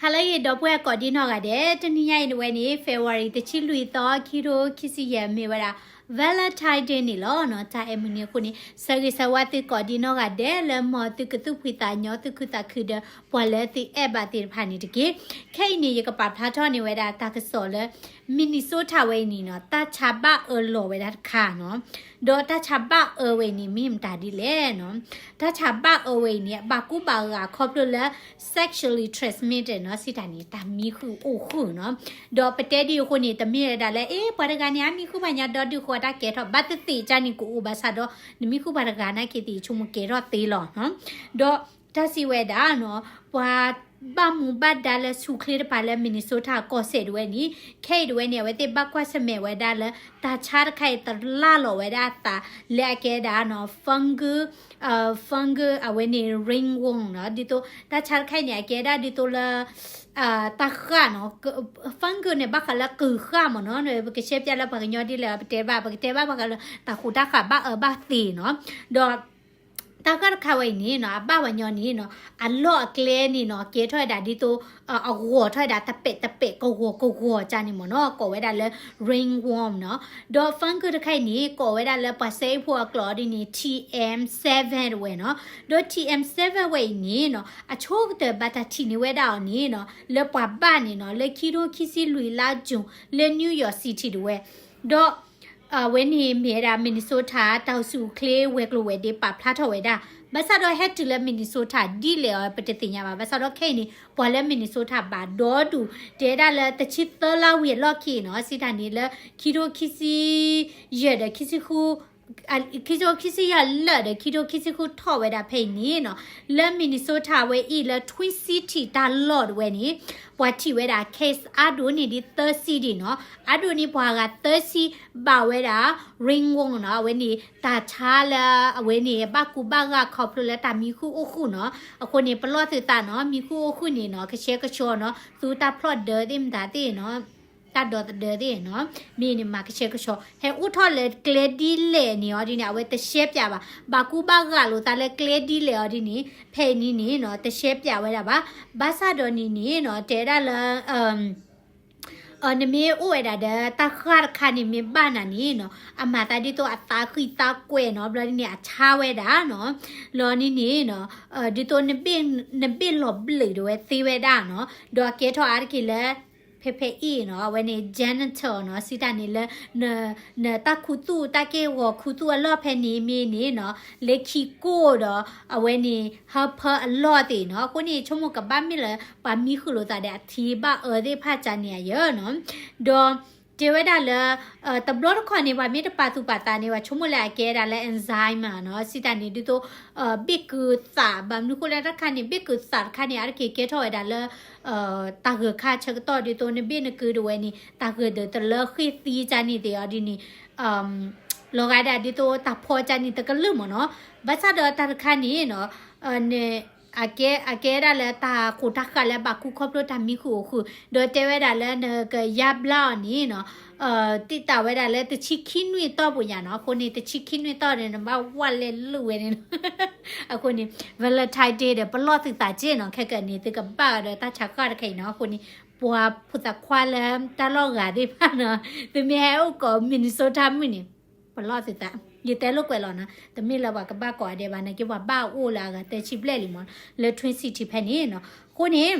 ဟါလၢအဂ့ၤ ဒီပုၢ်ဝဲၢ်ကိးဒံနီၢ်ဂၤဒဲး, တနံၤညါအံၤဒၣ်ဝဲန့ၣ် February တဆံလွံၢ်သီ ခံကထိခံဆံယဲၢ် မ့ၢ်ဝဲဒၣ် Valentine Day န့ၣ်လီၤနီၤ. တၢ်အဲၣ်မုၢ်နံၤအဃိန့ၣ် ဆၢဂ့ၤဆၢဝါသုကိးဒံနီၢ်ဂၤဒဲး လၢမ်သုကသူၣ်ဖှံသးညီ သူၣ်ခုသးခုဒီး ပှၤလၢသုအဲၣ်ဘၣ်သ့ၣ်တဖၣ်န့ၣ်တက့ၢ်. ခဲအံၤန့ၣ် ယကပာ်ဖျါထီၣ်န့ၢ်ဝဲဒၣ်တၢ်ကစီၣ်လၢ Minnesota ဝဲအံၤန့ၣ်နီၤ တၢ်ဆါဘၣ်အၢလီၤဝဲဒၣ်တခါနီၤ. ဒီးတၢ်ဆါဘၣ်အၢဝဲအံၤန့ၣ် မ့ၢ်မတၤဒ်လဲၣ်နီၤ. တၢ်ဆါဘၣ်အၢဝဲအံၤန့ၣ် ဘၣ်ကူဘၣ်ဂာ်ခီဖျိလၢ sexually transmitted နီၤ, စံးတၢ်န့ၣ် တၢ်မံဃုာ်အိၣ်ဃုာ်နီၤ. ဒီးပတဲဒ်အဃိန့ၣ် တမ့ၢ်ဝဲဒၣ်လၢ အ့ ပှၤတဂၤန့ၣ် အမံဃုာ်ဘၣ်ညါဒီးဒုးဃီတၢ်ကဲထီၣ် ဘၣ်သ့ၣ်သ့ၣ်ကန့ၣ် ကအိၣ်ဘၣ်ဆၣ်ဒီး နမံဃုာ်ပှၤတဂၤနာ်က့သ့ၣ် ဆိကမိၣ်ကဲထီၣ်သ့လီၤနီၤ. ဒီးတၢ်စံးဝဲဒၣ်နီၤ ပှၤဘၣ်မူဘၣ်ဒါလၢဆူၣ်ချ့တပၤလၢ Minnesota ကီၢ်စဲၣ်ဒၣ်ဝဲန့ၣ် ခဲအံၤဒၣ်ဝဲန့ၣ် အဝဲသ့ၣ်ဘၣ်ကွၢ်ဆၢၣ်မဲာ်ဝဲဒၣ်လၢ တၢ်ဆါတခါအံၤတလၢ်လီၤဝဲဒၣ်အသး လၢအကဲဒၣ်နီၤ fungal fungal အဝဲန့ၣ် ringworm နီၤ. ဒ်သိး တၢ်ဆါတခါအံၤန့ၣ် အကဲဒၣ်ဒ်သိးလၢ တၢ်ဃၣ်နီၤ fungal န့ၣ် ဘၣ်ဃးလၢကုၢ်ဃၣ်မ့ၢ်နီၤ. ပကရှဲပျးလၢပှၤကညီဒ်လဲၣ် ပတဲဘၣ် ပကတဲဘၣ်ဘၣ်ဃးလၢ တၢ်ဃူတၢ်ဃၣ်ဘၣ်အၢဘၣ်သီနီၤ. ဒီး တၢ်ဃၣ်တခါဝဲအံၤန့ၣ်နီၤ အဘၣ်ဝဲညီန့ၣ်နီၤ အလီၢ်အကျဲန့ၣ်နီၤ ကဲထီၣ်ဝဲဒၣ်ဒ်သိး အဂီၤထီၣ်ဝဲဒၣ်တပဲာ်တပဲာ် ကဝီၤကဝီၤကန့ၣ်မ့ၢ်နီၤ ကိးဝဲဒၣ်လၢ ringworm နီၤ. ဒီး fungal တခါအံၤန့ၣ် ကိးဝဲဒၣ်လၢပှၤစဲအ့ၣ်ဖိအကျိာ်ဒ်န့ၣ် T M seven ဝဲနီၤ. ဒီး T M seven ဝဲအံၤန့ၣ်နီၤ အဆိကတၢၢ်ဘၣ်တၢ်ထံၣ်န့ၢ်ဝဲဒၣ်အီၤန့ၣ်နီၤ လၢပှၤဘၣ်န့ၣ်နီၤ လၢခံထိခံဆံလွံၢ်လါ June လၢ New York City ဒၣ်ဝဲ ဒီး အဝဲန့ၣ်မ့ၢ်ဝဲဒၣ် Minnesota တၢ်အိၣ်ဆူၣ်အိၣ်ချ့ဝဲၤကျိၤဝဲၤဒ့ ပာ်ဖျါထီၣ်ဝဲဒၣ်. ဘၣ်ဆၣ်ဒီးဟဲတုၤလၢ Minnesota ဒ်လဲၣ်အီၤ ပတသ့ၣ်ညါဘၣ်. ဘၣ်ဆၣ်ဒီးခဲအံၤန့ၣ် ပှၤလၢ Minnesota ဘၣ်ဒီဒူၣ် တဲဒၣ်လၢတဆံသၢလါဝံၤအလီၢ်ခံနီၤ စံးတၢ်န့ၣ်လၢ ခံထိခံဆံယဲၢ်ဒီးခံဆံဃု ခံထိခံဆံယဲၢ်လၢာ်ဒီး ခံထိခံဆံဃုထီၣ်ဝဲဒၣ်ဖဲအံၤန့ၣ်နီၤ လၢ Minnesota ဝဲအံၤလၢ Twin City တၢ်လီၢ်ဒၣ်ဝဲန့ၣ် ပှၤထံၣ်ဝဲဒၣ် case အါဒိၣ်န့ၢ်ဒ်သၢဆံဒံးနီၤ. အါဒိၣ်န့ၢ်ပှၤဂၤသၢဆံဘၣ်ဝဲဒၣ် ringworm နီၤ. အဝဲန့ၣ် တၢ်ဆါလၢအဝဲန့ၣ် ဘၣ်ကူဘၣ်ဂာ်ခီဖျိလၢတၢ်မံဃုာ်အိၣ်ဃုာ်နီၤ. အဃိန့ၣ် ပလီၢ်သုသးနီၤ မံဃုာ်အိၣ်ဃုာ်န့ၣ်နီၤ ကဆှဲကဆှီနီၤ သူတၢ်ဖျီၣ်ဒၢသ့ၣ်မတၤသ့ၣ်နီၤ တၢ်ဒီသဒၢသ့ၣ်နီၤ မ့ၢ်န့ၣ် မၤကဆှဲကဆှီ ဟဲအိၣ်ထီၣ်လၢကျဲဒ်လဲၣ်န့ၣ်အီၤဒ်န့ၣ် အဝဲတရှဲပၠးဘၣ်. ဘၣ်ကူဘၣ်ဂာ်လိာ်သးလၢကျဲဒ်လဲၣ်အီၤဒ်န့ၣ် ဖဲအံၤန့ၣ်န့ၣ်နီၤ တရှဲပၠးဝဲဒၣ်ဘၣ်. ဘၣ်ဆၣ်ဒီးန့ၣ်န့ၣ်နီၤ တဲဒၣ်လၢ နမ့ၢ်အိၣ်ဝဲဒၣ်ဒီးတၢ်ဃၣ်တခါန့ၣ် မ့ၢ်ဘၣ်နၤန့ၣ်နီၤ အမၤသးဒ်သိးအသးဃံးသးကွဲးနီၤ ဘျီဒ်န့ၣ် အဆါဝဲဒၣ်နီၤ. လီၤန့ၣ်န့ၣ်နီၤ ဒ်သိး နဘ့ၣ်လီၤဘျုးဒၣ်ဝဲသ့ဝဲဒၣ်နီၤ. ဒီးအကဲထီၣ်အါတက့ၢ်လၢ ဖဲဖဲအံၤနီၤ အဝဲန့ၣ် janitor နီၤ စံးတၢ်န့ၣ်လၢ နတၢ်ခူသူၣ်တၢ်က့ၢ်ဂီၤခူသူၣ်အလီၢ်ဖဲန့ၣ်မ့ၢ်န့ၣ်နီၤ လၢခံကိၣ်ဒီး အဝဲန့ၣ် ဟၢဖၢအလီၢ်သ့ၣ်နီၤ. အဃိန့ၣ် ဆိကမိၣ်ကဘၣ်မ့ၢ်လၢ ပှၤမံဃုာ်လိာ်သးဒီးအထံဘၣ်အၢသ့ၣ်တဖၣ်ကန့ၣ်အယၢ်နီၤ. ဒီးတဲဝဲဒၣ်လၢ တဘျီတခီၣ်န့ၣ် ပှၤမ့ၢ်တပာ်သူၣ်ပာ်သးန့ၣ် ပှၤဆိကမိၣ်လၢအကဲဒၣ်လၢ enzyme နီၤ စံးတၢ်န့ၣ် ဒ်သိး ဘ့ၣ်ကုၤသး ဘၣ်မနုၤဃိလၢတၢ်တခါန့ၣ် ဘ့ၣ်ကုၤသးတခါန့ၣ် အါတက့ၢ်ကဲထီၣ်ဝဲဒၣ်လၢ တၢ်ဂၢၢ်ခါဆၢကတီၢ်ဒ်သိး နဘ့ၣ်နကုၤဒၣ်ဝဲန့ၣ် တၢ်ဂၢၢ်ဒၢးတလၢဃ့ၢ်သံကန့ၣ်သ့ၣ်အီၤဒ်န့ၣ် လီၤဂာ်ဒၣ်ဒ်သိးတၢ်ဖီကန့ၣ်တကလုာ်မ့ၢ်နီၤ. ဘၣ်ဆၣ်ဒီးတၢ်တခါန့ၣ်နီၤ အကဲ အကဲဒၣ်လၢတၢ်ဃူတၢ်ဃာ်လၢဘၣ်ကူခီဖျိတၢ်မံဃုာ်အိၣ်ဃုာ် ဒီးတဲဝဲဒၣ်လၢနကယါဘျါအီၤန့ၣ်နီၤ တံာ်တာ်ဝဲဒၣ်လၢတဆံခံနွံတီၢ်ပူၤညါနီၤ. အဃိန့ၣ် တဆံခံနွံတီၢ်န့ၣ် နဘၣ်ဝဲလဲၤလုၢ်ဝဲန့ၣ်နီၤ. အဃိန့ၣ် Valentine Day ဒီး ပလီၢ်သုသးက့ၢ်နီၤ ခဲကနံၣ်န့ၣ် သုကဘၣ်ဒီးတၢ်ဆါဃၣ်တခါအံၤနီၤ. အဃိန့ၣ် ပှၤဖိသၣ်ခွါလၢတၢ်လီၢ်ဂၤသ့ၣ်တဖၣ်နီၤ သုမ့ၢ်ဟဲအိၣ်ကိး Minnesota မုၢ်န့ၣ် ပလီၢ်သုသး ယတဲလိာ်ကွဲးလီၤနီၤ တမ့ၢ်လၢပှၤကဘၣ်ကိးဂၤဒဲးဘၣ် နာ်က့ပှၤဘၣ်အိၣ်လၢအဂၤသၢဆံဘျဲၣ်လံမ့ၢ် လၢ Twin City ဖဲန့ၣ်နီၤ. အဃိန့ၣ်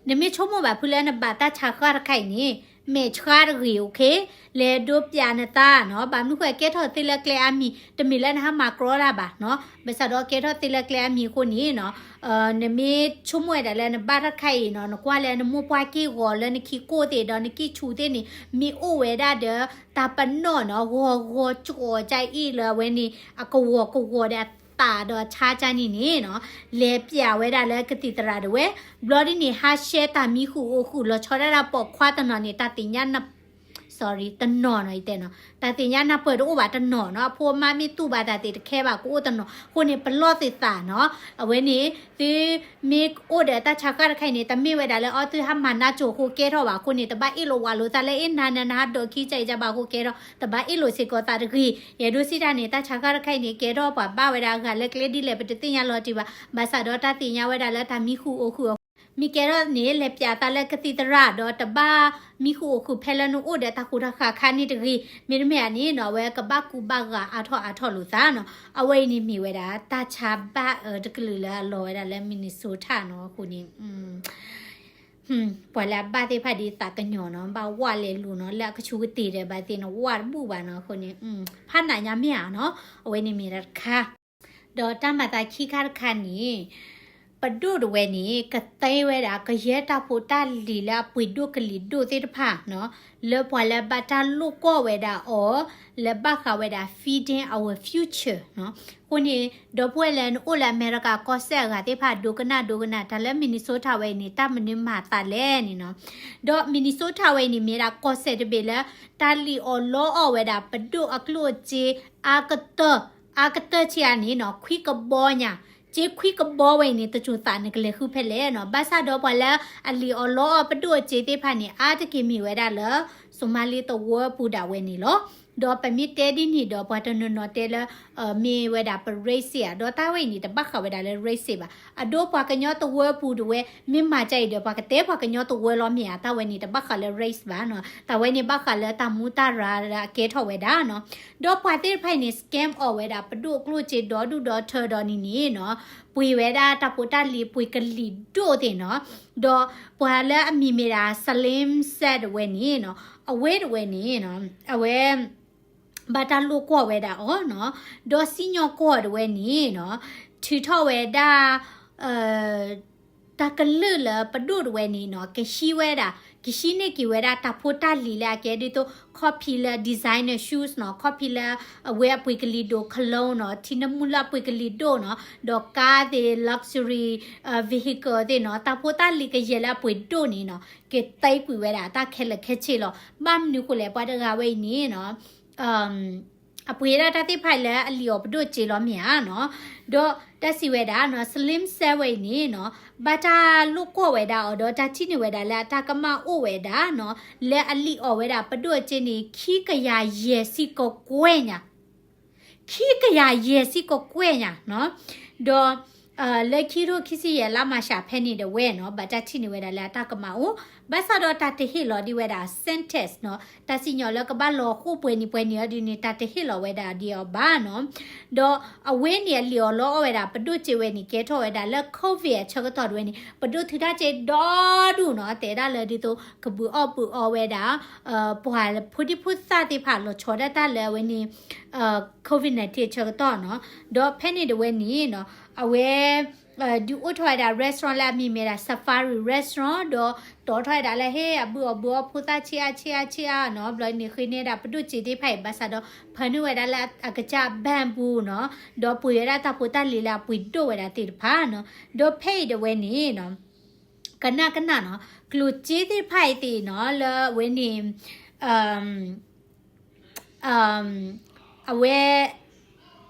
နမ့ၢ်ဆိကမိၣ်ဘၣ်ဖုလၢနဘၣ်တၢ်ဆါဃၣ်တခါအံၤန့ၣ် မဲာ်ဆှးတဂ့ၤ okay လဲၤဒိပျးနသးနီၤ. ဘၣ်မနုၤဃိ ကဲထီၣ်သ့လၢကျဲအါမံၤ တမ့ၢ်လၢနဟးမၤကြီတၢ်ဘၣ်နီၤ. ဘၣ်ဆၣ်ဒီးကဲထီၣ်သ့လၢကျဲအါမံၤအဃိန့ၣ်နီၤ နမ့ၢ်ဆိကမိၣ်ဝဲဒၣ်လၢနဘၣ်တၢ်တခါအံၤနီၤ နကွၢ်လၢနမိၢ်ပှၢ်က့ၢ်ဂီၤလၢနခံကိၣ်သ့ၣ်ဒီးနကံၢ်ဆူၣ်သ့ၣ်န့ၣ် မ့ၢ်အိၣ်ဝဲဒၣ်ဒီး တၢ်ပနီၣ်နီၤ ဂီၤဂီၤကၠီကၠီအံၤလၢအဝဲန့ၣ် အကဝီၤကဝီၤဒီးအသးဒီးအဆါကန့ၣ်န့ၣ်နီၤ လဲၤပျးဝဲဒၣ်လၢကသံၣ်သရၣ်ဒၣ်ဝဲ ဘျီဒ်န့ၣ် ဟးရှဲတၢ်မံဃုာ်အိၣ်ဃုာ် လီၤဆီဒၣ်တၢ်ပိာ်ခွါတနီၤန့ၣ် တၢ်သ့ၣ်ညါန sorry တနီၤနီၤ ယတဲနီၤ တၢ်သ့ၣ်ညါနၢ်ပၢၢ်တအိၣ်ဘၣ်တနီၤနီၤ အဖိအမါမ့ၢ်တူၢ်ဘၣ်တၢ်သ့ၣ်တခဲဘၣ် ကအိၣ်တနီၤ အဃိန့ၣ် ပလီၢ်သုသးနီၤ အဝဲန့ၣ် သုမ့ၢ်အိၣ်ဒီးတၢ်ဆါဃၣ်တခါအံၤန့ၣ် တမ့ၢ်ဝဲဒၣ်လၢအီသုဟးမၤနါစိၤအဃိကဲထီၣ်ဘၣ် အဃိန့ၣ် တဘၣ်အ့ၣ်လိာ်ဝးလိာ်သးလၢ အ့ၣ် နၤနၤနဟးဒိးခံကစၢ်အံၤဘၣ်အဃိကဲထီၣ် တဘၣ်အ့ၣ်လိာ်စ့ၢ်ကီးသးတဂ့ၤ ယအဲၣ်ဒိးစံးတၢ်န့ၣ် တၢ်ဆါဃၣ်တခါအံၤန့ၣ် ကဲထီၣ်ပှၤဘၣ်ဝဲဒၣ်အဂၤလၢကျဲဒ်လဲၣ် ပတသ့ၣ်ညါလီၤတံၢ်ဘၣ် ဘၣ်ဆၣ်ဒီးတၢ်သ့ၣ်ညါဝဲဒၣ်လၢတၢ်မံဃုာ်အိၣ်ဃုာ်အဃိ မ့ၢ်ကဲထီၣ်န့ၣ် လဲၤပၠးသးလၢကသံၣ်သရၣ် ဒီးတဘၣ်မံဃုာ်အိၣ်ဃုာ်ဖဲလၢနအိၣ်ဒီးတၢ်ဃူတၢ်ဃာ်ခါန့ၣ်တဂ့ၤ. မ့တမ့ၢ်ဧါန့ၣ်နီၤ အဝဲကဘၣ်ကူဘၣ်ဂာ်အါထီၣ်အါထီၣ်လိာ်သးနီၤ. အဝဲအံၤန့ၣ်မ့ၢ်ဝဲဒၣ် တၢ်ဆါဘၣ်အၢတကလုာ်လၢအလီၤဝဲဒၣ်လၢ Minnesota နီၤ. အဃိန့ၣ် ပှၤလၢအဘၣ်သ့ၣ်တဖၣ်ဒ်သးကညီၤနီၤ ဘၣ်ဝးလဲၤလူၤနီၤ လၢအကဆူးကတ့ၤဒီးဘၣ်သ့ၣ်နီၤ ဝးတဘူၣ်ဘၣ်နီၤ. အဃိန့ၣ် ဖးနးညါမ့ၢ်ဧါနီၤ. အဝဲန့ၣ်မ့ၢ်တၢ်တခါ ဒီးတၢ်မၤသးခံခါတခါန့ၣ် ပဒိၣ်တဝဲန့ၣ် ကသ့ဝဲဒၣ် ကယဲၢ်တၢ်ဖိတၢ်လံၤလၢအပှ့ၤဒိၣ်ကလံၤဒိၣ်သ့ၣ်တဖၣ်နီၤ လၢပှၤလၢဘၣ်တၢ်လိာ်ကွီၢ်ဝဲဒၣ်အီၤ လၢဘၣ်ဃးဝဲဒၣ် feeding our future နီၤ. အဃိန့ၣ် ဒီပုၢ်ဝဲၢ်လၢနအိၣ်လၢအမဲရကၤကီၢ်စဲၣ်အဂၤသ့ၣ်တဖၣ် ဒိကနၣ်ဒိကနၣ် တၢ်လၢ Minnesota ဝဲအံၤန့ၣ် တၢ်မနုၤမၤသးလဲၣ်န့ၣ်နီၤ. ဒီး Minnesota ဝဲအံၤန့ၣ် မ့ၢ်ဒၣ်ကီၢ်စဲၣ်တဘ့ၣ်လၢ တၢ်လံၣ်အီၣ်လီအီၣ်ဝဲဒၣ် ပဒိၣ်အကျိၣ်အစ့ အါကတၢၢ် အါကတၢၢ်ဆံးအါန့ၣ်နီၤ ခွံကဘီညါ, စ့ခွံကဘီဝဲအံၤန့ၣ် တစိၤသးနကလဲၤဃုဖဲလဲၣ်နီၤ. ဘၣ်ဆၣ်ဒီးပှၤလၢအလံၣ်အီၣ်လီအီၣ်ပဒိၣ်အစ့သ့ၣ်တဖၣ်န့ၣ် အါတက့ၢ်မ့ၢ်ဝဲဒၣ်လၢ Somali သဝီပူၤဒၣ်ဝဲန့ၣ်လီၤ. ဒီးပမ့ၢ်တဲဒ်န့ၣ်ဒီး ပှၤတနီၤနီၤတဲလၢ မ့ၢ်ဝဲဒၣ်ပ race ဧါ, ဒီးတၢ်ဝဲအံၤန့ၣ် တဘၣ်ဃးဝဲဒၣ်လၢ race ဘၣ်. အဒိပှၤကညီသဝီပူၤတဝဲ မ့ၢ်မၤကါအံၤဒီး ပှၤကတဲပှၤကညီသဝီလီၤမ့ၢ်ဧါ, တၢ်ဝဲန့ၣ် တဘၣ်ဃးလၢ race ဘၣ်နီၤ. တၢ်ဝဲန့ၣ်ဘၣ်ဃးလၢတၢ်မူတၢ်ရၤလၢအကဲထီၣ်ဝဲဒၣ်နီၤ. ဒီးပှၤသ့ၣ်တဖၣ်အံၤန့ၣ် scam အီၣ်ဝဲဒၣ် ပဒိၣ်ကျိၣ်စ့ဒီဒူၣ်ဒီထၢဒီးန့ၣ်န့ၣ်နီၤ, ပှ့ၤဝဲဒၣ်တၢ်ဖိတၢ်လံၤပှ့ၤကလံၤဒိၣ်သ့ၣ်နီၤ. ဒီးပှၤလၢအမံၤမ့ၢ်ဒၣ် Salim Said တဝဲန့ၣ်နီၤ, အဝဲတဝဲန့ၣ်နီၤ, အဝဲ ဘၣ်တၢ်လိာ်ကွီၢ်ဝဲဒၣ်အီၤနီၤ, ဒီးစံၣ်ညီၣ်ကွီၢ်တဝဲန့ၣ်နီၤ, ထုးထီၣ်ဝဲဒၣ် တၢ်ကလုၢ်လၢပဒိၣ်တဝဲန့ၣ်နီၤ, ကဟံးဝဲဒၣ်, ကဟံးန့ၢ်က့ၤဝဲဒၣ်တၢ်ဖိတၢ်လံၤလၢအကဲဒ်သိး ခီၣ်ဖံးလၢ designer shoes နီၤ, ခီၣ်ဖံးလၢအဝဲအပှ့ၤကလံၤဒိၣ် cologne နီၤ, ထံနမူလၢအပှ့ၤကလံၤဒိၣ်နီၤ, ဒီး car သ့ၣ် luxury vehicle သ့ၣ်နီၤ, တၢ်ဖိတၢ်လံၤကယဲၢ်လၢအပှ့ၤဒိၣ်န့ၣ်နီၤ, ကသ့ကွံာ်ဝဲဒၣ်တၢ်ခဲလၢာ်ခဲဆ့လီၤ. ဘၣ်မနုၤဃိလဲၣ် ပှၤတဂၤဝဲအံၤန့ၣ်နီၤ အပှ့ၤဒၣ်တၢ်သ့ၣ်တဖၣ်လၢအလံၣ်အီၣ်ပဒိၣ်စ့လီၤမ့ၢ်ဧါနီၤ, ဒီးတၢ်စံးဝဲဒၣ်နီၤ, Salim Said ဝဲအံၤန့ၣ်နီၤ, ဘၣ်တၢ်လိာ်ကွီၢ်ဝဲဒၣ်အီၤဒီးတၢ်ထံၣ်န့ၢ်ဝဲဒၣ်လၢအတၢ်ကမၣ်အိၣ်ဝဲဒၣ်နီၤ, လၢအလံၣ်အီၣ်ဝဲဒၣ်ပဒိၣ်အစ့န့ၣ် ခံကယၤယဲၢ်ဆံကကွဲၢ်ညါ ခံကယၤယဲၢ်ဆံကကွဲၢ်ညါနီၤ, ဒီး လၢခံထိခံဆံယဲၢ်လါမၤရှးဖဲန့ၣ်ဒၣ်ဝဲနီၤ, ဘၣ်တၢ်ထံၣ်န့ၢ်ဝဲဒၣ်လၢအတၢ်ကမၣ်အိၣ်, ဘၣ်ဆၣ်ဒီးတၢ်တဟ့ၣ်လီၤဒံးဝဲဒၣ် sentence နီၤ, တၢ်စံၣ်ညီၣ်လၢကဘၣ်လီၤဃိၣ်ပှဲၤနံၤပှဲၤနံၤအီၤဒ်န့ၣ် တၢ်တဟ့ၣ်လီၤဝဲဒၣ်ဒ်အီၤဘၣ်နီၤ, ဒီးအဝဲန့ၣ်အလံၣ်အီၣ်လီအီၣ်ဝဲဒၣ် ပဒိၣ်စ့ဝဲန့ၣ် ကဲထီၣ်ဝဲဒၣ်လၢ COVID အဆၢကတီၢ်တဝဲန့ၣ် ပဒိၣ်ထုးတၢ်စ့ဒီဒူၣ်နီၤ, တဲဒၣ်လၢဒ်သိး ကဘုးအီၣ်ဘုးအီဝဲဒၣ် ပှၤဖိဒံဖိသၣ်သ့ၣ်တဖၣ်လီၤဆီဒၣ်တၢ်လၢအဝဲန့ၣ် COVID nineteen အဆၢကတီၢ်နီၤ, ဒီးဖဲန့ၣ်တဝဲန့ၣ်နီၤ, အဝဲ ဒုးအိၣ်ထီၣ်ဝဲဒၣ် restaurant လၢအမံၤမ့ၢ်ဒၣ် Safari Restaurant ဒီးတီၤထီၣ်ဝဲဒၣ်လၢဟ့ၣ်အဘုးအီၣ်ဘုးအီဖိသၣ်ဆံးအါဆံးအါဆံးအါနီၤ, ဘျီန့ၣ်ဃ့န့ၢ်ဒၣ်ပဒိၣ်စ့သ့ၣ်တဖၣ်အံၤ ဘၣ်ဆၣ်ဒီး ဖၢနုာ်ဝဲဒၣ်လၢအကစၢ် bank ပူၤနီၤ, ဒီးပှ့ၤဝဲဒၣ်တၢ်ဖိတၢ်လံၤလၢအပှ့ၤဒိၣ်ဝဲဒၣ်သ့ၣ်တဖၣ်နီၤ, ဒီးဖဲအံၤတဝဲန့ၣ်နီၤ ကနၣ်ကနၣ်နီၤ, ကျိၣ်စ့သ့ၣ်တဖၣ်အံၤသ့ၣ်နီၤ လၢအဝဲန့ၣ် အဝဲ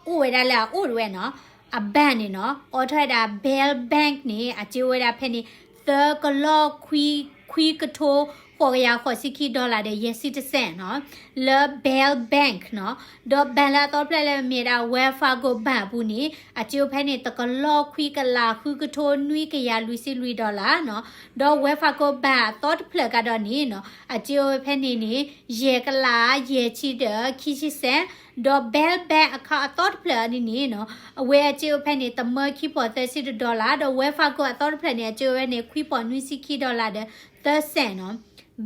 အိၣ်ဝဲဒၣ်လၢအအိၣ်တဝဲနီၤ, အ bank န့ၣ်နီၤ, အိးထီၣ်ဝဲဒၣ် Bell Bank န့ၣ် အစ့အိၣ်ဝဲဒၣ်ဖဲန့ၣ် သၢကလီၢ်ခွံ ခွံကထိ ဃိးကယၤဃိးဆံခံ dollar ဒီး ယဲၢ်ဆံတစဲးနီၤ, လၢ Bell Bank နီၤ, ဒီး bank လၢအသီတဖျၢၣ်လၢမ့ၢ်ဒၣ် Wells Fargo Bank အပူၤန့ၣ် အစ့အိၣ်ဖဲန့ၣ် တကလီၢ်ခွံကလးဃုကထိ နွံကယၤလွံၢ်ဆံလွံၢ် dollar နီၤ, ဒီး Wells Fargo Bank အသီတဖျၢၣ်ကဒီးန့ၣ်နီၤ အစ့အိၣ်ဖဲန့ၣ်န့ၣ် ယဲၢ်ကလးယဲၢ်ဆံဒီးခံဆံစဲး, ဒီး Bell Bank account အသီတဖျၢၣ်အံၤန့ၣ်နီၤ အဝဲအစ့အိၣ်ဖဲန့ၣ် တမၢခံပိာ်သၢဆံတ dollar ဒီး Wells Fargo အသီတဖျၢၣ်န့ၣ် အစ့အိၣ်ဖဲန့ၣ် ခွံပိာ်နွံဆံခံ dollar ဒီး သၢစဲးနီၤ.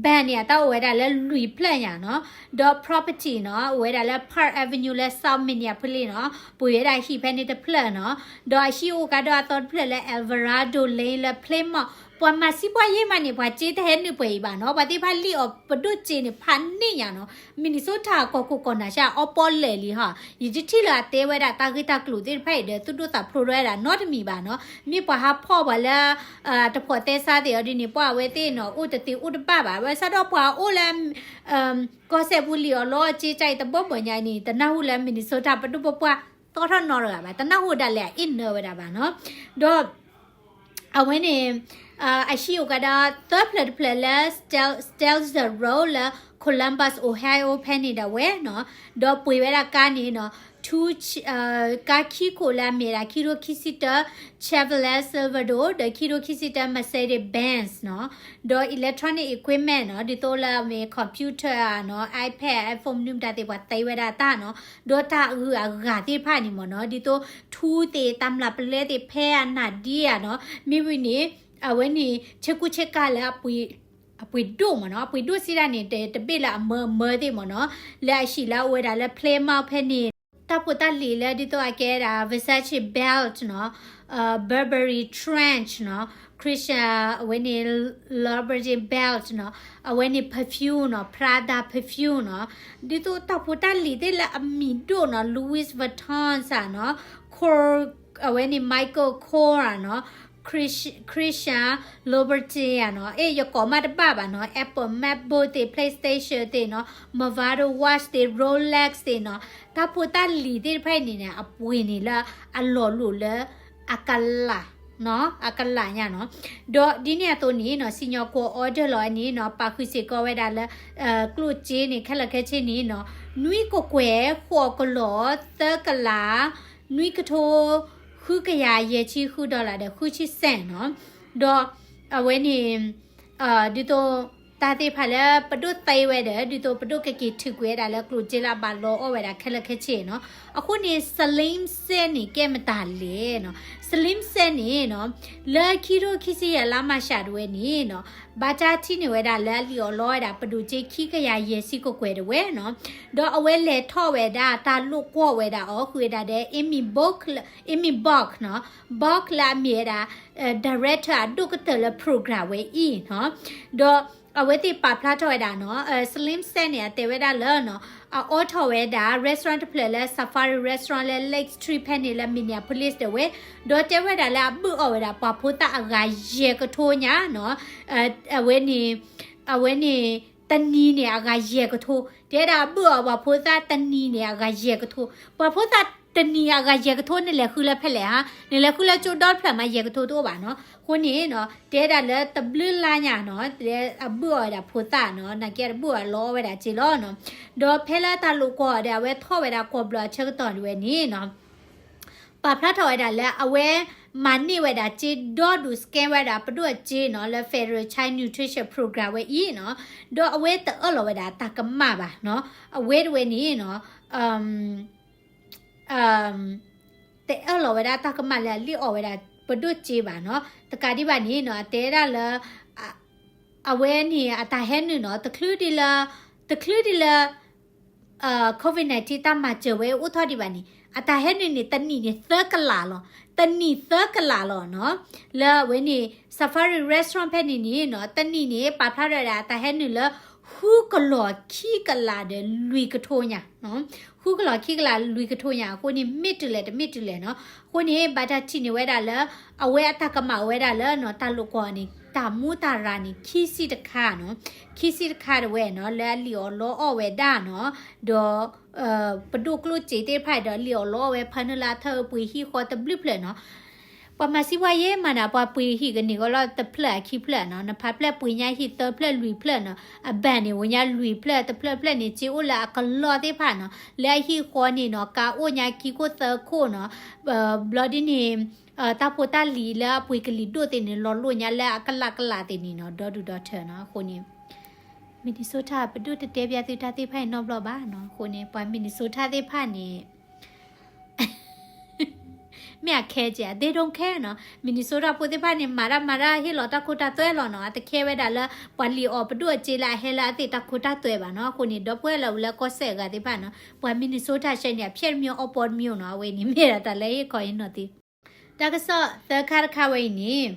Bank န့ၣ် အတၢ်အိၣ်ဝဲဒၣ်လၢလွံၢ်ဖျၢၣ်ညါနီၤ, ဒီး property နီၤ အိၣ်ဝဲဒၣ်လၢ Park Avenue လၢ South Minneapolis နီၤ, ပှ့ၤဝဲဒၣ်ဟံၣ်ဖဲန့ၣ်တဖျၢၣ်နီၤ, ဒီးအဟံၣ်အိၣ်ကဒီးအသီတဖျၢၣ်လၢ Alvarado Lane လၢ Plymouth ပှၤမၤစံးပှၤယ့ၢ်မးန့ၣ် ပှၤစ့တဟဲနုာ်ပှဲၤအံၤဘၣ်နီၤ, ပှၤသ့ၣ်တဖၣ်လံၣ်အီၣ်ပဒိၣ်စ့န့ၣ် ဖးန့ၢ်ညါနီၤ, Minnesota ကီၢ်ခိၣ်ကီၢ်နၢ်ရှါအီပီလၢာ်လံဟီ, ယတထံၣ်လၢအတဲဝဲဒၣ်တၢ်ဂ့ၢ်တၢ်ကျိၤသ့ၣ်တဖၣ်အံၤဒီး သူၣ်ဒိၣ်သးဖျိးဝဲဒၣ်နီတမံၤဘၣ်နီၤ, မ့ၢ်ပှၤဟးဖီၣ်ပှၤလၢ တဖိးသဲစးသ့ၣ်အီၤဒ်န့ၣ် ပှၤအဝဲသ့ၣ်နီၤ အိၣ်တသ့အိၣ်တဘၣ်ဘၣ်, ဘၣ်ဆၣ်ဒီးပှၤအိၣ်လၢ ကီၢ်စဲၣ်ပူၤလံၣ်အီၣ်လီအီၣ်စ့ကါအံၤတဘီဘီညါအံၤန့ၣ် တနၢ်ဟူလၢ Minnesota ပဒိၣ်ပပှၢ်သီထီၣ်နီတဂၤဘၣ်, တနၢ်ဟူဒၣ်လဲာ်အအ့ၣ်နၢဝဲဒၣ်ဘၣ်နီၤ, ဒီး အဝဲန့ၣ် အဟံၣ်အိၣ်ကဒီးသၢဖျၢၣ်တဖျၢၣ်လၢ Stel- Stelzer Road လၢ Columbus Ohio ဖဲန့ၣ်ဒၣ်ဝဲနီၤ, ဒီးပှ့ၤဝဲဒၣ်ကါန့ၣ်နီၤ ထူ ကါခံခိၣ်လၢအမ့ၢ်ဒၣ် ခံထိခံဆံတၢ Chevrolet Silverado ဒီးခံထိခံဆံတၢ Mercedes-Benz နီၤ, ဒီး electronic equipment နီၤ, ဒ်သိးလၢအမ့ၢ် computer ဧါနီၤ, iPad, iPhone မနုၤမတၤသ့ၣ် ပှၤသံဝဲဒၣ်တၢ်နီၤ, ဒီးတၢ်အဂုၤအဂၤသ့ၣ်တဖၣ်န့ၣ်မ့ၢ်နီၤ, ဒ်သိးထူသ့ၣ် တၢ်မျၢ်ပလဲသ့ၣ် ဖဲအနၢ်ဒ့ဧါနီၤ, မ့ၢ်ဝံၤန့ၣ် အဝဲန့ၣ် ဆ့ကူဆ့ကၤလၢ အပှ့ၤဒိၣ်မ့ၢ်နီၤ, အပှ့ၤဒိၣ်စံးဒၣ်န့ၣ် တဘ့ၣ်လၢအမၢအမၢသ့ၣ်မ့ၢ်နီၤ, လၢအဟံၣ်လၢအအိၣ်ဝဲဒၣ်လၢ Plymouth ဖဲန့ၣ် တၢ်ဖိတၢ်လံၤလၢဒ်သိးအကဲဒၣ် Versace belt နီၤ, Burberry trench နီၤ, Christian အဝဲန့ၣ် Louboutin belt နီၤ, အဝဲန့ၣ် perfume နီၤ, Prada perfume နီၤ, ဒ်သိးတၢ်ဖိတၢ်လံၤသ့ၣ်လၢအမံၤဒိၣ်နီၤ, Louis Vuitton စ့ၢ်နီၤ, Kors အဝဲန့ၣ် Michael Kors နီၤ, Christian Louboutin နီၤ, အဲ ယကိးမးတဘၣ်ဘၣ်နီၤ, Apple MacBook သ့ၣ် PlayStation သ့ၣ်နီၤ, Movado watch သ့ၣ် Rolex သ့ၣ်နီၤ, တၢ်ဖိတၢ်လံၤသ့ၣ်တဖၣ်အံၤန့ၣ်န့ၣ် အပှ့ၤန့ၣ်လၢအလီၤလိၣ်လၢအကလး အကလးညါနီၤ, ဒီးဒ်န့ၣ်အသိးန့ၣ်နီၤ, စံၣ်ညီၣ်ကွီၢ် order လီၤဝဲန့ၣ်နီၤ, ပာ်ဃုာ်စ့ၢ်ကီးဝဲဒၣ်လၢ ကျိၣ်စ့န့ၣ် ခဲလၢာ်ခဲဆ့န့ၣ်နီၤ, နွံကကွဲၢ် ဃိးကလီၢ် သၢကလး နွံကထိ ဃုကယၤယဲၢ်ဆံဃု dollar ဒီး ဃုဆံ cent နီၤ, ဒီးအဝဲန့ၣ် ဒ်သိး တၢ်သ့ၣ်တဖၣ်လၢပဒိၣ်သ့ဝဲဒီး ဒ်သိးပဒိၣ်ကက့ၤထုးကွံာ်ဝဲဒၣ်လၢကျိၣ်စ့လၢအဘၣ်လီအီၣ်ဝဲဒၣ် ခဲလၢာ်ခဲဆ့နီၤ, အဃိန့ၣ် Slim Seth န့ၣ် ကဲမတၤလဲၣ်နီၤ, Slim Seth န့ၣ်နီၤ, လၢခံထိခံဆံယဲၢ်လါမၢ်ၡးတဝဲန့ၣ်နီၤ, ဘၣ်တၢ်ထံၣ်န့ၢ်ဝဲဒၣ်လၢအလံာ်အီၣ်လီအီၣ်ဝဲဒၣ် ပဒိၣ်စ့ခံကယၤယဲၢ်ဆံကကွဲၢ်တဝဲနီၤ, ဒီးအဝဲလဲၤထီၣ်ဝဲဒၣ် တၢ်လိာ်ကွီၢ်ဝဲဒၣ်အီၤ ဃုာ်ဝဲဒၣ်ဒီး Amy Bock, Amy Bock နီၤ, Bock လၢအမ့ၢ်ဝဲဒၣ် director အဒိၣ်ကတၢၢ်လၢ program ဝဲအံၤနီၤ, ဒီးအဝဲသ့ၣ်ပာ်ဖျါထီၣ်ဝဲဒၣ်နီၤ, Slim Seth န့ၣ် အတဲဝဲဒၣ်လၢနီၤ, အအိးထီၣ်ဝဲဒၣ် restaurant တဖျၢၣ်လၢ Safari Restaurant လၢ Lake Street ဖဲန့ၣ်လၢ Minneapolis တဝဲ, ဒီးတဲဝဲဒၣ်လၢအဘုၣ်အီၣ်ဝဲဒၣ်ပှၤဖိသၣ်အဂၤယဲၢ်ကထိညါနီၤ, အဝဲန့ၣ် အဝဲန့ၣ် တနံၤန့ၣ်အဂၤယဲၢ်ကထိ, တဲဒၣ်အဘုၣ်အီၣ်ပှၤဖိသၣ်တနံၤန့ၣ်အဂၤယဲၢ်ကထိ, ပှၤဖိသၣ်တနံၤအဂၤယဲၢ်ကထိ နလဲၤဃုလၢဖဲလဲၣ်ဧါ, နလဲၤဃုလၢကၠိဒီတဖျၢၣ်မး ယဲၢ်ကထိတအိၣ်ဘၣ်နီၤ, အဃိန့ၣ်နီၤ, တဲဒၣ်လၢတဘျုးလါညါနီၤ, အဘုၣ်အီၣ်ဝဲဒၣ်ဖိသၣ်နီၤ, နာ်က့အတဘုၣ်အီၣ်လီအီၣ်ဝဲဒၣ်က့လီၤနီၤ, ဒီးဖဲလၢတၢ်လိာ်ကွီၢ်ဒီး အဝဲထီၣ်ဝဲဒၣ်ကွီၢ်ဘျီၣ်အဆၢကတီၢ်ဒၣ်ဝဲန့ၣ်နီၤ ပာ်ဖျါထီၣ်ဝဲဒၣ်လၢအဝဲမၤန့ၢ်ဝဲဒၣ်စ့ဒီဒူၣ် scam ဝဲဒၣ်ပဒိၣ်အစ့နီၤ လၢ Federal Child Nutrition Program ဝဲအံၤနီၤ, ဒီးအဝဲတအၢၣ်လီၤဝဲဒၣ်တၢ်ကမၣ်ဘၣ်နီၤ, အဝဲတဝဲန့ၣ်နီၤ, တအၢၣ်လီၤဝဲဒၣ်တၢ်ကမၣ်လၢအလံာ်အီၣ်ဝဲဒၣ်ပဒိၣ်စ့ဘၣ်နီၤ, တကးဒံးဘၣ်န့ၣ်နီၤ, အတဲဒၣ်လၢ အဝဲန့ၣ်အတၢ်ဟဲနုာ်နီၤ, တချုးဒ်လၢ တချုးဒ်လၢ COVID nineteen တၢ်မၤစၢၤဝဲအိၣ်ထီၣ်ဒံးဘၣ်န့ၣ် အတၢ်ဟဲနုာ်န့ၣ် တနံၣ်န့ၣ်သၢကလးလီၤ, တနံၣ်သၢကလးလီၤနီၤ, လၢအဝဲန့ၣ် Safari Restaurant ဖဲန့ၣ်န့ၣ်နီၤ, တနံၣ်န့ၣ် ပာ်ဖျါထီၣ်ဝဲဒၣ်အတၢ်ဟဲနုာ်လၢ ဃုကလီၢ်ခံကလးဒီးလွံၢ်ကထိညါ ဃုကလီၢ်ခံကလးလွံၢ်ကထိညါ, အဃိန့ၣ် မ့ၢ်တုၤလဲၣ်တမ့ၢ်တုၤလဲၣ်နီၤ, အဃိန့ၣ် ဘၣ်တၢ်ထံၣ်န့ၢ်ဝဲဒၣ်လၢ အဝဲအတၢ်ကမၣ်ဝဲဒၣ်လၢနီၤ, တၢ်လိာ်ကွီၢ်န့ၣ် တၢ်မူတၢ်ရၤန့ၣ် ခံဆံတခါနီၤ, ခံဆံတခါတဝဲနီၤ, လၢအလံာ်အီၣ်လီအီၣ်ဝဲဒၣ်နီၤ, ဒီး ပဒိၣ်ကျိၣ်စ့သ့ၣ်တဖၣ်ဒီး လံာ်အီၣ်လီအီၣ်ဝဲဖၢနုာ်လၢအထၢၣ်ပှ့ၤဟံၣ်ဃီတဘျုးဖျၢၣ်နီၤ, ပှၤမၤစံးပှၤယဲမၤနၤ ပှၤပှ့ၤဟံၣ်ကန့ၢ်ကီးလီၤတဖျၢၣ်အခံဖျၢၣ်နီၤ, နဖးဖျၢၣ်ပှ့ၤညါဟံၣ်သၢဖျၢၣ်လွံၢ်ဖျၢၣ်နီၤ, အဘၣ်န့ၣ် ဝဲညါလွံၢ်ဖျၢၣ် တဖျၢၣ်ဖျၢၣ်န့ၣ် စ့အိၣ်လၢအကလီၢ်သ့ၣ်တဖၣ်နီၤ, လၢအဟံၣ်ဃီန့ၣ်နီၤ, ကါအိၣ်ညါခံခိၣ်သၢခိၣ်နီၤ, ဘျီဒ်န့ၣ် တၢ်ဖိတၢ်လံၤလၢအပှ့ၤကလံၤဒိၣ်သ့ၣ်န့ၣ် လီၤလိၣ်ညါလၢအကလးကလးသ့ၣ်န့ၣ်နီၤ, ဒီဒူၣ်ဒီထၢနီၤ, အဃိန့ၣ် Minnesota ပဒိၣ်တတဲဘၣ်သုတၢ်သ့ၣ်တဖၣ်အံၤနီတဘျီဘၣ်နီၤ, အဃိန့ၣ် ပှၤ Minnesota သ့ၣ်တဖၣ်န့ၣ် မ့ၢ်အ care ကဲ they don't care နီၤ, Minnesota ဖိသ့ၣ်တဖၣ်န့ၣ် မၤတၢ်မၤတၢ်ဟ့ၣ်လီၤတၢ်ခိတၢ်သွဲလီၤနီၤ, အတ care ဝဲဒၣ်လၢ ပှၤလံာ်အီၣ်ပဒိၣ်အစ့လၢအဟဲလၢအသ့ၣ်တၢ်ခိတၢ်သွဲဘၣ်နီၤ, အဃိန့ၣ် ဒီပုၢ်ဝဲၢ်လၢအိၣ်လၢကီၢ်စဲၣ်အဂၤသ့ၣ်တဖၣ်နီၤ, ပှၤ Minnesota ရှဲန့ၣ် အဖျဲၣ်တမံၤအီပီတမံၤနီၤ, အဝဲန့ၣ်မ့ၢ်ဒၣ်တၢ်လၢဟ့ၣ်ခီဟ့ၣ်နီၤသ့ တၢ်ကစီၣ်သၢခါတခါဝဲအံၤန့ၣ်,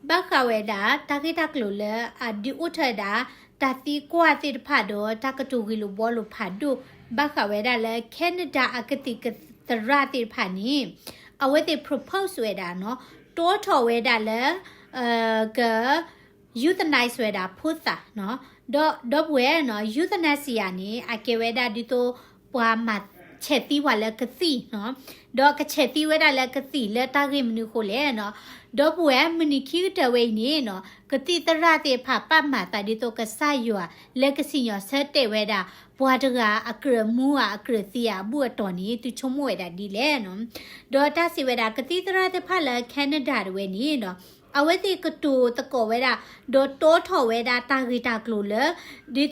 ဘၣ်ဃးဝဲဒၣ် တၢ်ဂ့ၢ်တၢ်ကျိၤလၢအဒုးအိၣ်ထီၣ်ဝဲဒၣ် တၢ်သံကွၢ်သ့ၣ်တဖၣ်ဒီး တၢ်ကတိၤဂ့ၢ်လိာ်ဘှီလိာ်ဖးဒိၣ် ဘၣ်ဃးဝဲဒၣ်လၢ Canada အကသံၣ်ကသရၣ်သ့ၣ်တဖၣ်န့ၣ် အဝဲသ့ၣ် propose ဝဲဒၣ်နီၤ, တီထီၣ်ဝဲဒၣ်လၢ က euthanize ဝဲဒၣ်ဖိသၣ်နီၤ, ဒီပုၢ်ဝဲၢ်နီၤ, euthanasia န့ၣ် အကဲဝဲဒၣ်ဒ်သိး ပှၤမၤ ဆဲးသံပှၤလၢကသံၣ်နီၤ, ဒီးကဆဲးသံဝဲဒၣ်လၢကသံၣ်လၢတၢ်ဂ့ၢ်မနုၤအဃိလဲၣ်နီၤ, ဒီပုၢ်ဝဲၢ် မုၢ်နံၤခံကတၢၢ်ဝဲအံၤန့ၣ်နီၤ, ကသံၣ်သရၣ်သ့ၣ်တဖၣ်ပာ်မၤသးဒ်သိးကစၢ်ယွၤ လၢကစံၣ်ညီၣ်ဆၢတဲာ်ဝဲဒၣ် ပှၤတဂၤအကြၢးမူဧါအကြၢးသံဧါအဘူၣ်အတီၢ်န့ၣ် သုဆိကမိၣ်ဝဲဒၣ်ဒ်လဲၣ်နီၤ, ဒီးတၢ်စံးဝဲဒၣ် ကသံၣ်သရၣ်သ့ၣ်တဖၣ်လၢ Canada တဝဲန့ၣ်နီၤ, အဝဲသ့ၣ်ကတိၤသကိးဝဲဒၣ် ဒီးတီထီၣ်ဝဲဒၣ်တၢ်ဂ့ၢ်တၢ်ကျိၤလၢ ဒ်သိး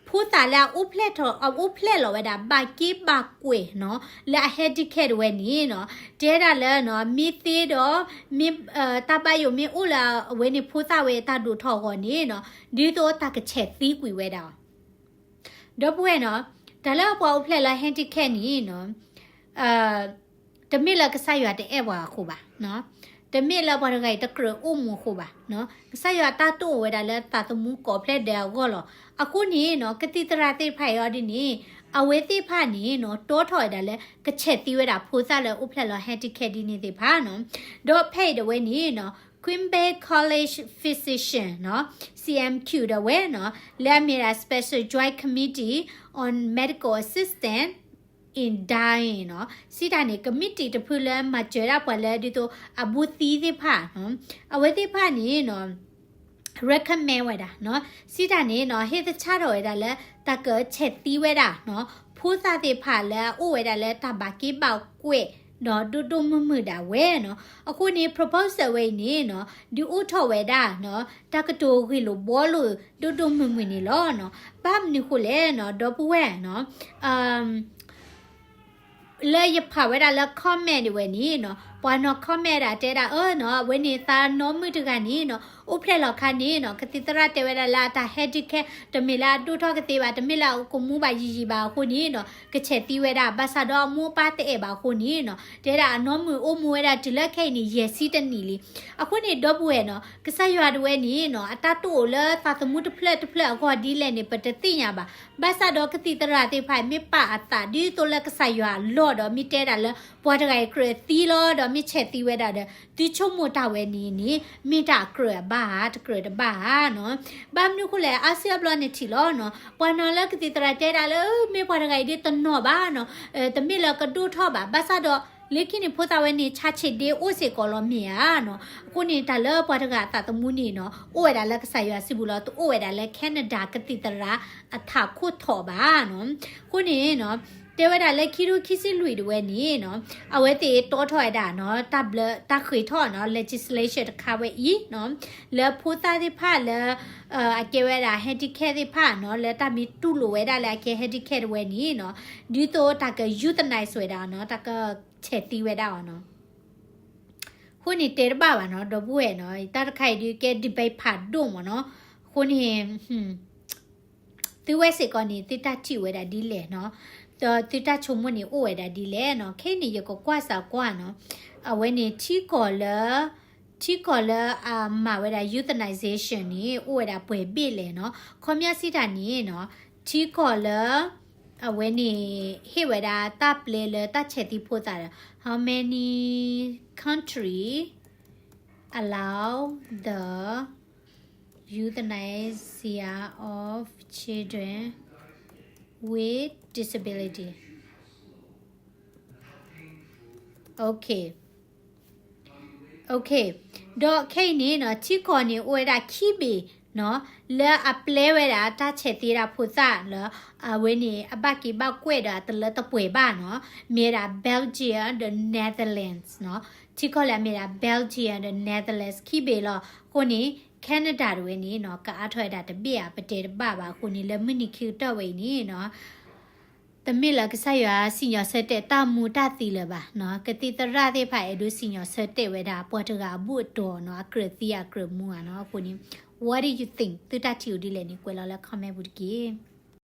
ဖိသၣ်လၢအအိၣ်ဖျဲၣ်ထီၣ် အအိၣ်ဖျဲၣ်လီၤဝဲဒၣ် ဘၣ်က့ဘၣ်ကွဲးနီၤ လၢအ handicap တဝဲန့ၣ်နီၤ, တဲဒၣ်လၢနီၤ မ့ၢ်သ့ဒီး မ့ၢ် တၢ်ဘၣ်ယိၣ်မ့ၢ်အိၣ်လၢအဝဲန့ၣ်ဖိသၣ်ဝဲတၢ်ဒိၣ်ထီၣ်အဂီၢ်န့ၣ်နီၤ, ဒ်သိးတၢ်ကဆဲးသံကွံာ်ဝဲဒၣ်အီၤ ဒီပုၢ်ဝဲၢ်နီၤ, တၢ်လၢပှၤအိၣ်ဖျဲၣ်လၢ handicap န့ၣ်နီၤ, တမ့ၢ်လၢကစၢ်ယွၤတအဲၣ်ပှၤအဃိဘၣ်, တမ့ၢ်လၢပှၤတဂၤအံၤတကြၢးအိၣ်မူအဃိဘၣ်, ကစၢ်ယွၤတၢ်တအိၣ်ဝဲဒၣ်လၢသးသမူကိးဖျဲၣ်ဒဲးအဂီၢ်လီၤ. အဃိန့ၣ်နီၤ ကသံၣ်သရၣ်သ့ၣ်တဖၣ်အံၤအီၤဒ်န့ၣ် အဝဲသ့ၣ်တဖၣ်န့ၣ်နီၤ တီထီၣ်ဝဲဒၣ်လၢ ကဆဲးသံဝဲဒၣ်ဖိသၣ်လၢအိၣ်ဖျဲၣ်လီၤ handicap ဒ်န့ၣ်သ့ၣ်တဖၣ်နီၤ, ဒီးဖဲအံၤဒၣ်ဝဲန့ၣ်နီၤ Quebec College Physician နီၤ CMQ ဒၣ်ဝဲနီၤ လၢအမ့ၢ်ဒၣ် Special Joint Committee on Medical Assistance in Dying နီၤ, စံးတၢ်န့ၣ် committee တဖုလၢမၤစၢၤဒၣ်ပှၤလၢ ဒ်သိးအဘူၣ်သံသ့ၣ်တဖၣ်နီၤ, အဝဲသ့ၣ်တဖၣ်န့ၣ်နီၤ recommend ဝဲဒၣ်နီၤ, စံးတၢ်န့ၣ်နီၤ ဟ့ၣ်သဆၣ်ထီၣ်ဝဲဒၣ်လၢ တၢ်ကဆဲးသံဝဲဒၣ်နီၤ ဖိသၣ်သ့ၣ်တဖၣ်လၢအအိၣ်ဝဲဒၣ်လၢတၢ်ဘၣ်က့ဘၣ်ကွဲးနီၤ ဒိၣ်ဒိၣ်မုၢ်မုၢ်ဒၣ်ဝဲနီၤ, အဃိန့ၣ် proposal ဝဲအံၤန့ၣ်နီၤ ဒုးအိၣ်ထီၣ်ဝဲဒၣ်နီၤ တၢ်ကတိၤဂ့ၢ်လိာ်ဘှီလိာ် ဒိၣ်ဒိၣ်မုၢ်မုၢ်န့ၣ်လီၤနီၤ, ဘၣ်မနုၤဃိလဲၣ်နီၤ ဒီပုၢ်ဝဲၢ်နီၤ လၢယဖးဝဲဒၣ်လၢ comment ဒၣ်ဝဲန့ၣ်နီၤ ပှၤနီၤ comment ဒၣ်တဲဒၣ်အၢနီၤ အဝဲန့ၣ်သးနီၢ်မုၣ်တဂၤန့ၣ်နီၤ အိၣ်ဖျဲၣ်လီၤခါန့ၣ်နီၤ ကသံၣ်သရၣ်တဲဝဲဒၣ်လၢအတၢ် handicap တမ့ၢ်လၢအဒိၣ်ထီၣ်ကသ့ဘၣ် တမ့ၢ်လၢအကမူဘၣ်ယံာ်ယံာ်ဘၣ်အဃိန့ၣ်နီၤ ကဆဲးသံဝဲဒၣ် ဘၣ်ဆၣ်ဒီးအမိၢ်အပၢ်တအဲၣ်ဘၣ်အဃိန့ၣ်နီၤ တဲဒၣ်အနီၢ်မုၣ်အိၣ်မူဝဲဒၣ်တုၤလၢခဲအံၤန့ၣ် ယဲၢ်ဆံတနံၣ်လံ. အဃိန့ၣ် ဒီပုၢ်ဝဲၢ်နီၤ ကစၢ်ယွၤဒၣ်ဝဲန့ၣ်နီၤ အတၢ်တအိၣ်လၢသးသမူတဖျၢၣ်တဖျၢၣ်အဂီၢ်ဒ်လဲၣ်န့ၣ် ပတသ့ၣ်ညါဘၣ်. ဘၣ်ဆၣ်ဒီးကသံၣ်သရၣ်သ့ၣ်တဖၣ် မ့ၢ်ပာ်အသးဒ်သိးလၢကစၢ်ယွၤအလီၢ်ဒီး မ့ၢ်တဲဒၣ်လၢ ပှၤတဂၤအံၤကြၢးသံလီၤဒီး မ့ၢ်ဆဲးသံဝဲဒၣ်ဒီး သုဆိကမိၣ်တၢ်ဝဲန့ၣ်န့ၣ် မ့ၢ်တၢ်အကြၢးအဘၣ်ဧါ တကြၢးတဘၣ်ဧါနီၤ. ဘၣ်မနုၤအဃိလဲၣ် အါစုအါဘျီန့ၣ်ထံၣ်လီၤနီၤ ပှၤနီၤလၢကသံၣ်သရၣ်တဲဒၣ်လၢ မ့ၢ်ပှၤတဂၤအံၤဒ်တနီၢ်ဘၣ်နီၤ တမ့ၢ်လၢကဒိၣ်ထီၣ်ဘၣ်. ဘၣ်ဆၣ်ဒီး လၢခံန့ၣ် ဖိသၣ်ဝဲန့ၣ် ဆါဆံးဒ့အိၣ်စ့ၢ်ကီးလီၤမ့ၢ်ဧါနီၤ. အဃိန့ၣ် တၢ်လၢပှၤတဂၤအသးသမူန့ၣ်နီၤ အိၣ်ဝဲဒၣ်လၢကစၢ်ယွၤစုပူၤလီၤ တအိၣ်ဝဲဒၣ်လၢ Canada ကသံၣ်သရၣ်အထးခိၣ်ထီးဘၣ်နီၤ. အဃိန့ၣ်နီၤ တဲဝဲဒၣ်လၢခံထိခံဆံလွံၢ်ဒၣ်ဝဲန့ၣ်နီၤ အဝဲသ့ၣ်တီထီၣ်ဝဲဒၣ်နီၤ တၢ်ဘျၢ တၢ်ဃ့ထီၣ်နီၤ legislation တခါဝဲအံၤနီၤ လၢဖိသၣ်သ့ၣ်တဖၣ်လၢ အကဲဝဲဒၣ် handicap သ့ၣ်တဖၣ်နီၤ လၢတၢ်မ့ၢ်တူၢ်လိာ်ဝဲဒၣ်လၢအကဲ handicap တဝဲန့ၣ်နီၤ ဒ်သိးတၢ်က euthanize ဝဲဒၣ်နီၤ တၢ်ကဆဲးသံဝဲဒၣ်အီၤနီၤ. အဃိန့ၣ်တဲတဘၣ်ဘၣ်နီၤ ဒီပုၢ်ဝဲၢ်နီၤ တၢ်တခါအံၤဒုးကဲ debate ဖးဒိၣ်မးနီၤ. အဃိန့ၣ် သုဝဲစ့ၢ်ကီးန့ၣ် သုတၢ်ထံၣ်ဝဲဒၣ်ဒ်လဲၣ်နီၤ ဒီးသုတၢ်ဆိကမိၣ်န့ၣ်အိၣ်ဝဲဒၣ်ဒ်လဲၣ်နီၤ. ခဲအံၤန့ၣ် ယကကွၢ်စၢ်ကွၢ်နီၤ အဝဲန့ၣ် ထံကီၢ်လၢ ထံကီၢ်လၢအမၤဝဲဒၣ် euthanasia န့ၣ် အိၣ်ဝဲဒၣ်ပှဲၤဘ့ၣ်လဲၣ်နီၤ. ခီပညီစံးတၢ်န့ၣ်နီၤ ထံကီၢ်လၢ အဝဲန့ၣ် ဟ့ၣ်ဝဲဒၣ်တၢ်ပျဲလၢတၢ်ဆဲးသံဖိသၣ်ဒီး how many country allow the euthanasia of children with disability. Okay. Okay. ဒီးခဲအံၤန့ၣ်နီၤ ထံကီၢ်န့ၣ်အိၣ်ဝဲဒၣ်ခံဘ့ၣ်နီၤ လၢအပျဲဝဲဒၣ်တၢ်ဆဲးသံဒၣ်ဖိသၣ်လၢ အဝဲန့ၣ် အဘၣ်က့ၤဘၣ်ကွဲးဒီးအတလၢတပှဲၤဘၣ်နီၤ မ့ၢ်ဝဲဒၣ် Belgium ဒီး Netherlands နီၤ. ထံကီၢ်လၢအမ့ၢ်ဒၣ် Belgium ဒီး Netherlands ခံဘ့ၣ်လီၤ. အဃိန့ၣ် Canada တဝဲန့ၣ်နီၤ ကအါထီၣ်ဝဲဒၣ်တဘ့ၣ်ဧါ ပတဲတဘၣ်ဘၣ်. အဃိန့ၣ် လၢမုၢ်နံၤခံကတၢၢ်ဝဲအံၤန့ၣ်နီၤ တမ့ၢ်လၢကစၢ်ယွၤစံၣ်ညီၣ်ဆၢတဲာ်တၢ်မူတၢ်သံလၢၤဘၣ်နီၤ. ကသံၣ်သရၣ်သ့ၣ်တဖၣ် အဲၣ်ဒိးစံၣ်ညီၣ်ဆၢတဲာ်ဝဲဒၣ် ပှၤတဂၤအဘူၣ်အတီၢ်နီၤ အကြၢးသံအကြၢးမူဧါနီၤ. အဃိန့ၣ် what do you think သုတၢ်ထံၣ်အိၣ်ဒ်လဲၣ်န့ၣ် ကွဲးလီၤလၢ comment ပူၤတက့ၢ်.